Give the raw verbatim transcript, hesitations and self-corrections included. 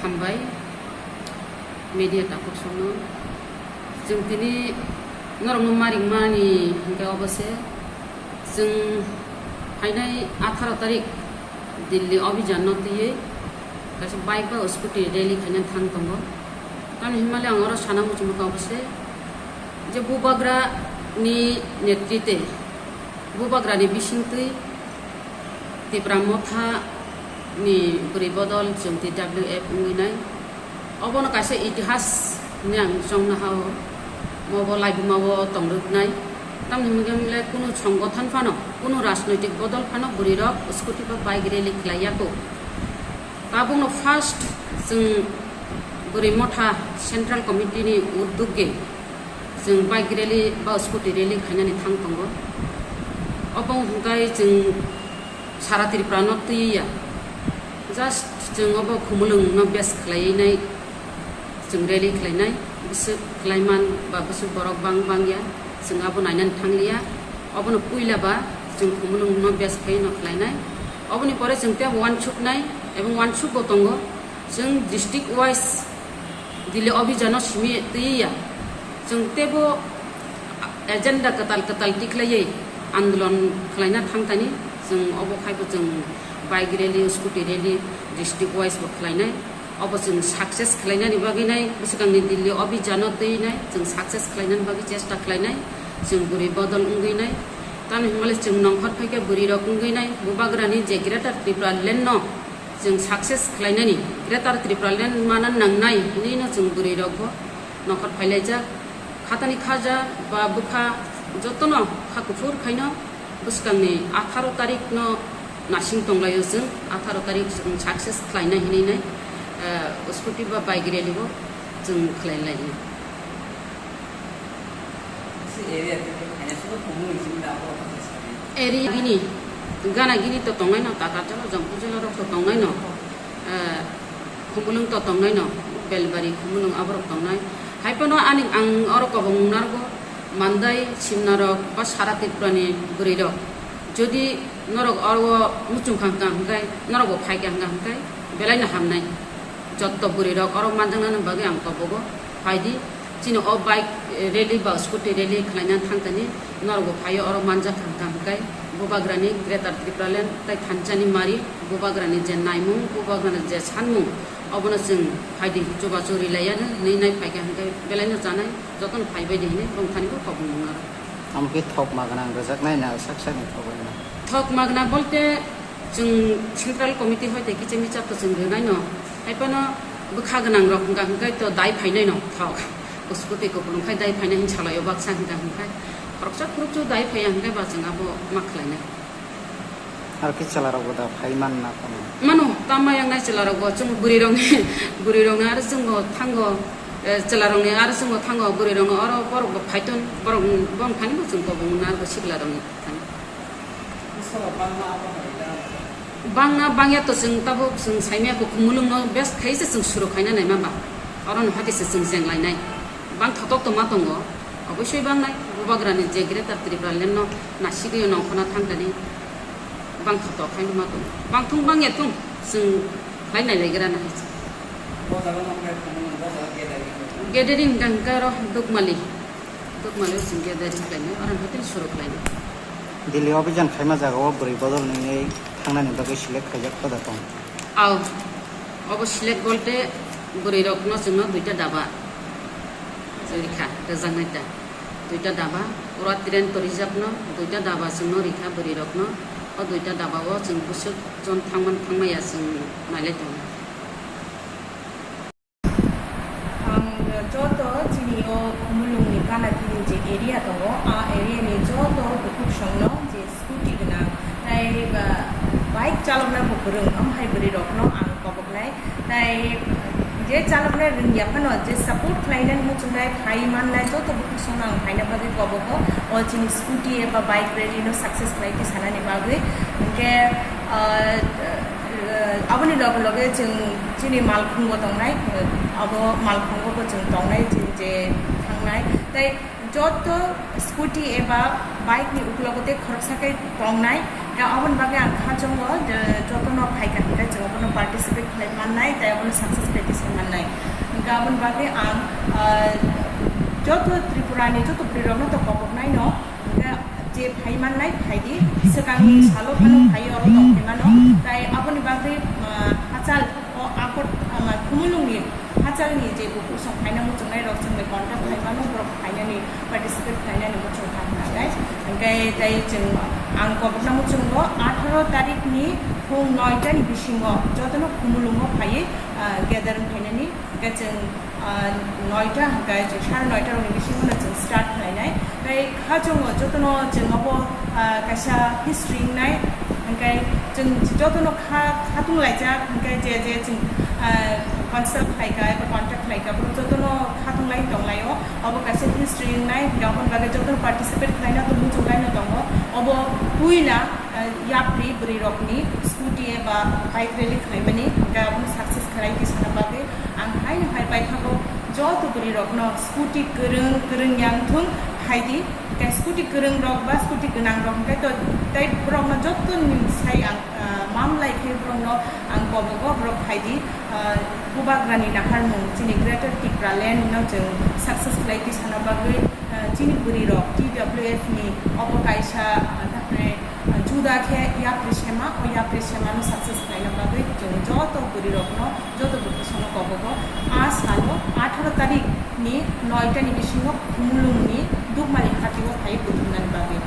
Hambai media takhuk songno. Chwng tini norokno maringmani hwnkhe obo se, chwng phainai atharo tarik Delhi obhijanno twiwi kaisa bike ba scooty rally khaina thang tongo. Tamni hwnmale ang oro sana muchungma kha obo se je Bubagra ni netrite, Bubagra ni bisingtwi Tipra Motha ni bwrwi bodol chwng T W F wngwi nai. Obono kaisa itihas ni ang chongna ha-o. Mobo laibuma o tong rwknai. Tamni hwnmale kunu songgothon phano, kunu rajnoitik bodol phano bwrwi rok scooty ba bike rally khlai ya kho. Tabukno first chwng bwrwi motha Central Committee ni uddog ge chwng bike rally ba scooty rally khainani thang tongo. Obo hwnkhe chwng sara Tripura no twi ya. Just chwng obo Khumulwng no base khlaiwi nai chwng rally khlainai. Bwswk khlaiman ba bwswk borok bang bang ya, chwng abo nainani thangliya. Obono puila ba chwng Khumulwng no base khlaiwi no khlainai. Oboni pore chwng tei wansuknai ebong wansuk bo tongo. Chwng district wise Delhi obhijano simi twi ya. Chwng teibo agenda kwtal kwtal tikhlaiwi andolon khlaina thangthani chwng obo khaibo chwng bike rally, scooty rally district wise bo khlainai. Obo chwng success khlainani bagwi nai bwswkangni Delhi obhijano twi nai chwng success khlainani bagwi chesta khlainai. Chwng bwrwi bodol wngwi nai. Tamni hwnmale chwng nongkhor phaikhe bwrwi rok wngwi nai Bubagrani je Greater Tripura Land no chwng success khlainani, Greater Tripura Land mana nangnai hinwi no chwng bwrwi rok bo nongkhor phailaijak. Khatani khaja ba bwkha jotono kha kuphur khaino bwskangni atharo tarik no nasing tonglaio chwng, atharo tarik chwng success khlaina hinwi nai, eh, scooty ba bike rally bo chwng khlai lainai. Area gini, gana gini to tongnai no, Takarjala, Jongpujala rok to tongnai no, eh, Khumulwng to tongnai no, Belbari, Khumulwng aborok tongnai. Hai phano ani ang oro kobong narwgo, Mandai, Simna rok ba sara Tripura ni bwrwi rok. Jodi norok oro muchung kha hwnkha hwnkhe, norok bo phai kha hwnkha hwnkhe, belai no hamnai. Jotto bwrwi rok oro manjaknani bagwi ang kobogo, phaidi, chini o bike rally ba scooty rally khlaina thangtani norok bo phaio oro manjak kha hwnkha hwnkhe, Bubagrani Greater Tripura Land tei thansa ni mari, Bubagrani je naimung, Bubagrani je sanmung, obono chwng phaidi chubachu rilaiya hinwi nai phaikha hwnkhe belai no chanai, jotono phaibai di hinwi bongthani bo kobong nang aro. Amo khe thok magna ang rwjaknai na sak sakni thok bai na? Thok magna bolte chwng Central Committee hoi tei kicha micha to chwng rwnai no. Hai phano bwkha gwnang rok hwnkha hwnkhe to dai phainai no thok. Scooty kupulung khai dai phainai hin salai o baksa hwnkha hwnkhe. Khoroksa khoroksa dai phaiya hwnkhe ba chwng abo ma khlainai. Aro khe chwla rok bo da phai man na phano? Mano, tamo yang nai chwla rok bo chwng bwrwi rok ni, bwrwi rok ni aro chwng bo thango, eh, chwla rok ni aro chwng bo thango, bwrwi rok no oro borok bo phaiton, borok bong thani bo chwng kobong na aro sikla rok ni. Bangna bangya to chwng tabuk chwng saimaya kho Khumulwng no best khai se chwng suru khaina naima ba. Oro no hati se chwng jeng lainai. Bang thotok to ma tongo. Obosoi bangnai Bubagrani je Greater Tripura Land no nasigwi nongkhorna thangtani bang thotok khai ma tongo. Bang thung bangya thung chwng khlai nai lai gra na hai se. Gathering hwnkha hwnkha ro Dukmali. Dukmali chwng gathering khlainai, oro hwnkhe tini suru khlainai. Delhi obhijan khaima jagao bwrwi bodol nungwi thangnani bagwi select khaijak hoda tong? Ao, obo select bolte bwrwi rokno chwngno duita daba rikha, rwjaknai ta. Duita daba, ura train to reserve no, duita daba chwngno rikha bwrwi rokno. O duita daba o chwng bwswk jon thangmani thangmaya chwng nailai tongo. Ang joto chini o Khumulwng ni gana gini je area tongo, a area ni joto bukhuk songno je scooty gwnang, tai ba bike chalokna bo kwrwng, amhai bwrwi rokno ang koboknai. Tai je chalokna rwngya phano je support khlainani muchungnai, phai mannai joto bukhuk songno ang phaina bagwi kobogo, o chini scooty eba bike rally no success khlai twi sanani bagwi. Hinkhe, ah, Ah, aboni loge loge chwng chini malkhungo tongnai, abo malkhungo bo chwng tongnai, chwng je thangnai. Tai joto scooty eba bike ni uklogo tei khoroksa khe tongnai, Ya, aboni bagwi ang kha chongo je jotono phaikha hwnkhe chwng abono participate khlai mannai tei abono success khlai tisa mannai. Hwnkhe aboni bagwi ang, ah, joto Tripurani joto bwrwirokno to koboknaino, hwnkhe je phai mannai phaidi, swkangni salo phano phaiwi oro tong phai mano. Tei aboni bagwi, ah, hachal o Agartala, ah, Khumulwngni hachalni je bukuchwng phaina muchungnai rok chwngbai contact khlai mano, borok phainani participate khlainani muchung kha hwnna khe. Hwnkhe tei chwng ang kobokna muchungo atharo tarikni phung noita ni bisingo jotono Khumulwngo phaiwi, ah, gather wng phainani. Hwnkhe chwng, ah, noita hwnkhe chwng sare noita rokni bisingono chwng start khlainai. Tei kha chwngo jotono chwng obo, ah, kaisa history wngnai. Hwnkhe chwng jotono kha, khatung laijak, hwnkhe je, je chwng, ah, consult khlaikha eba contact khlaikha, borok jotono khatung lai tonglaio. Obo kaisa history wngnai, hwnkhe aboni bagwi jotono participate khlaina to muchung laino tongo. Obo puila, ah, yapri bwrwirokni scooty eba bike rally khlaimani, hwnkhe abono success khlai tisana bagwi ang haino hai paithago joto bwrwirokno scooty kwrwng, kwrwng yang thung phaidi. Hwnkhe scooty kwrwng rok ba scooty gwnang rok hwnkhe to tei borokno joto ni sai ang, ah, mamlai khe borokno ang kobogo borok phaidi, ah, Bubagrani naharmung chini Greater Tipraland no chwng success khlai tisana bagwi, ah, chini bwrwi rok T W F ni obo kaisa, ah, taknai, ah, juda khe yapri sema, o yapri sema no success khlaina bagwi chwng joto bwrwi rokno joto bukusono kobogo a salo atharo tarik ni noita ni bisingo Khumulwng ni Dukmali hati o phai buthumnani bagwi.